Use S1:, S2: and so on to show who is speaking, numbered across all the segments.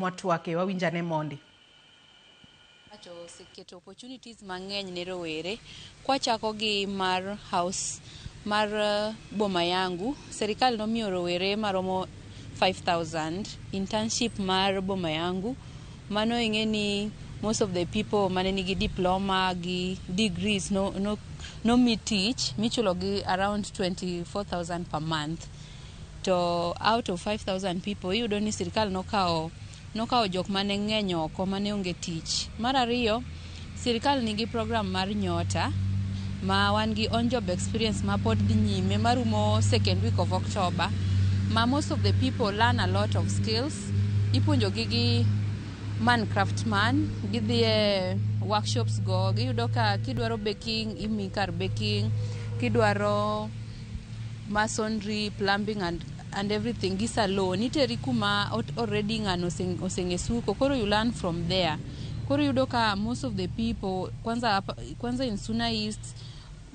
S1: Mwatwake wawinjane mondi.
S2: Wacho oseketo opportunities mang'eny ne rowere. Kwachako gi mar house mar Boma Yangu, serikal nomiyo rowere maromo 5000 internship mar Boma Yangu. Mano ing'e ni most of the people mane nigi diploma gi degrees no, nomi tich michulo gi around 24,000 per month. To out of 5000 people, iyudo ni sirikal nokawo jok mane ng'eny oko mane onge tich. Mar ariyo, sirikal nigi program mar Nyota ma wan gi on job experience ma pod dhi nyime marumo second week of October, ma most of the people learn a lot of skills. Ipuonjogi gi man craftsman, gidhi e workshops go, giyudo ka kidwaro baking, imi kar baking, kidwaro masonry, plumbing and everything, gi salon iteri kuma already ng'ano oseng'e suko, koro you learn from there. Koro iyudo ka most of the people, kwanza in Suna East,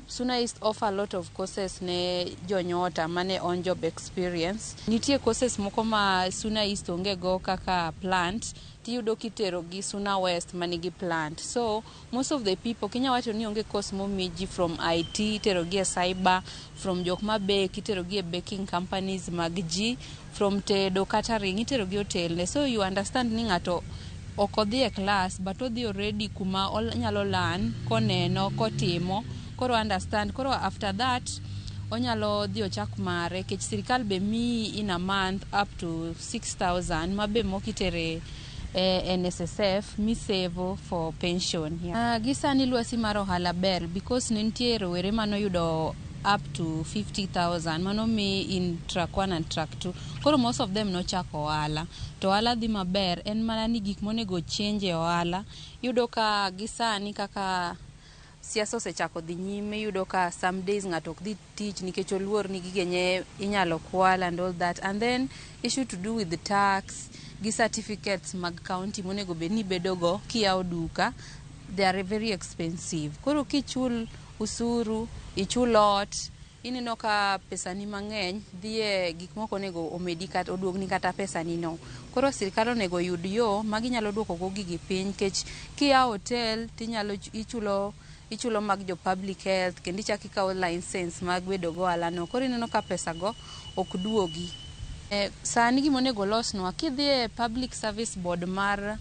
S2: Suna East offer a lot of courses ne jonyota mane on job experience. Nitie courses moko ma Suna East onge go kaka plant, tiyudo kitero gi Suna West manigi plant. So most of the people, kinya wacho ni onge course momi ji, from IT itero gi e cyber, from jok ma bake itero gi e baking companies mag ji, from tedo, catering itero gi otelne. So you understand ni ng'ato ok odhi e class, but odhi already kuma onyalo learn koneno kotimo, koro understand. Koro after that onyalo dhi ochak mare, kech sirikal be miyi in a month up to 6000 ma be moko itere e NSSF misevo for pension. Yeah. Gi sani lwasi mar ohala ber because ne nitie rowere manoyudo up to 50,000 mano mi in track 1 and track 2. Koro most of them nochako ohala to ohala dhi maber. En mana ni gik monego change e ohala, iyudo ka gi sani kaka siasa osechako dhi nyime, iyudo ka some days ng'ato ok dhi tich nikech oluor ni gigenye inyalo kwal and all that, and then issue to do with the tax gi certificates mag county monego bed ni ibedogo kiyawo duka, they are very expensive. Koro kichul usuru, ichul ot, ineno ka pesani mang'eny dhi e gik moko onego omedi kata oduogni kata pesani no. Koro sirikal onego oyud yo ma ginyalo duoko go gigi piny, nikech kiyawo hotel tinyalo ichulo mag jo public health, kendo ichako ikawo license mag bedo go ohala no. Koro ineno ka pesa go ok duogi. Sani gima onego olosnwa, kidhi e Public Service Board mar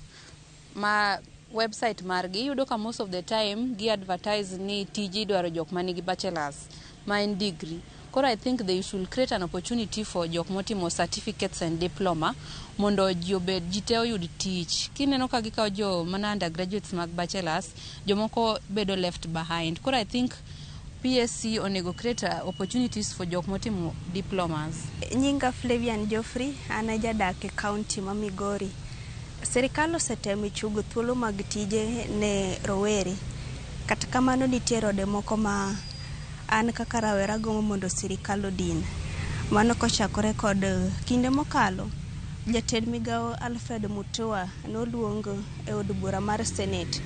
S2: ma website margi, iyudo ka most of the time gi advertise ni tije idwaro jok manigi bachelors ma en degree. Koro I think they should create an opportunity for jok motimo certificates and diploma mondo ji obed, ji te oyud tich. Kineno ka gikawo jo mana undergraduates mag bachelors, jomoko bedo left behind. Koro I think PSC onego create opportunities for jok motimo diplomas.
S3: Nyinga Flavian Geoffrey, an e jadak e kaunti ma Migori. Sirikal osetemo chugo thuolo mag tije ne rowere. Kata kamano, nitie rode moko ma an kaka rawera gombo mondo sirikal odin. Mano kochakore kod kinde mokalo, jatend migawo Alfred Mutua noluong e od bura mar Senate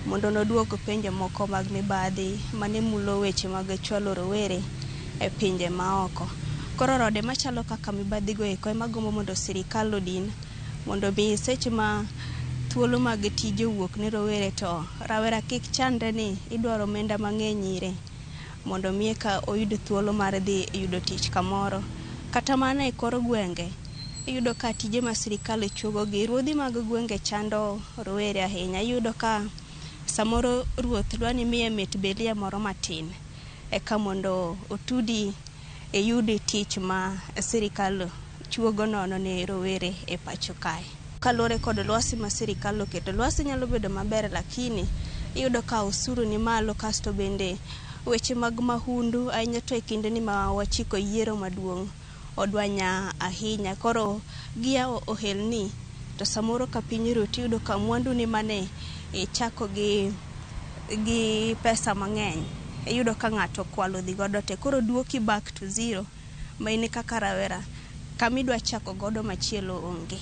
S3: mondo noduok penjo moko mag mibadhi mane mulo weche mag chwalo rowere e pinje maoko. Koro rode machalo kaka mibadhi go eko ema gombo mondo sirikal odin, mondo mi seche ma thuolo mag tije owuok ne rowere to rawera kik chandre ni idwaro omenda mang'eny ire mondo mi eka oyud thuolo mar dhi yudo tich kamoro. Kata mana e kor gwenge, iyudo ka tije ma sirikal chuogo gi ruodhi mag gwenge chando rowere ahinya. Iyudo ka samoro ruoth dwa ni miye mit belia moro matin eka mondo otudi iyud tich ma sirikal chuogo nono ne rowere e pacho kae. Kaluwore kod lwasi ma sirikal oketo, lwasi nyalo bedo maber, lakini iyudo ka osuru ni malo, kasto bende weche mag mahundu, ahinya to e kindeni ma wachiko yiero maduong', odwa nya ahinya. Koro giyawo ohelni to samoro ka piny oru, tiyudo ka mwandu ni mane ichako gi pesa mang'eny, iyudo ka ng'ato okwalo odhi godo te. Koro duoki back to zero, ma in kaka rawera kamidwa chako godo machielo onge.